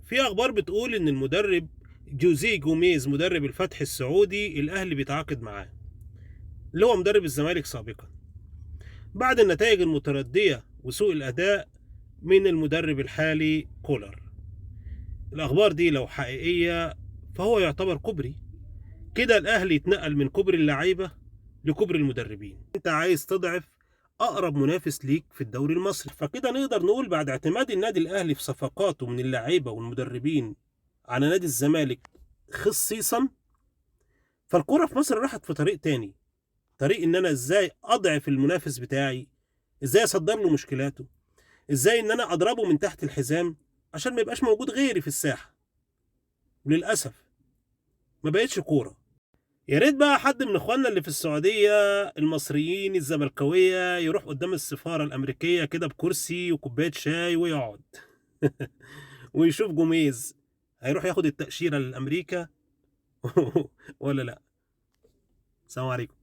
في اخبار بتقول ان المدرب جوزيه جوميز مدرب الفتح السعودي الاهلي بيتعاقد معاه، اللي هو مدرب الزمالك سابقا، بعد النتائج المتردية وسوء الاداء من المدرب الحالي كولر. الاخبار دي لو حقيقية فهو يعتبر كوبري كده، الاهلي يتنقل من كوبري اللعيبة لكوبري المدربين. انت عايز تضعف اقرب منافس ليك في الدوري المصري، فكده نقدر نقول بعد اعتماد النادي الاهلي في صفقاته من اللعيبة والمدربين على نادي الزمالك خصيصا، فالكرة في مصر راحت في طريق تاني، طريق ان انا ازاي اضعف المنافس بتاعي، ازاي اصدر له مشكلاته، ازاي ان انا اضربه من تحت الحزام عشان ما يبقاش موجود غيري في الساحة. وللاسف ما بقتش كورة. يا ريت بقى حد من اخواننا اللي في السعودية المصريين الزملكاويه يروح قدام السفارة الامريكية كده بكرسي وكوبايه شاي ويقعد ويشوف جوميز هيروح ياخد التأشيرة لأمريكا ولا لا. السلام عليكم.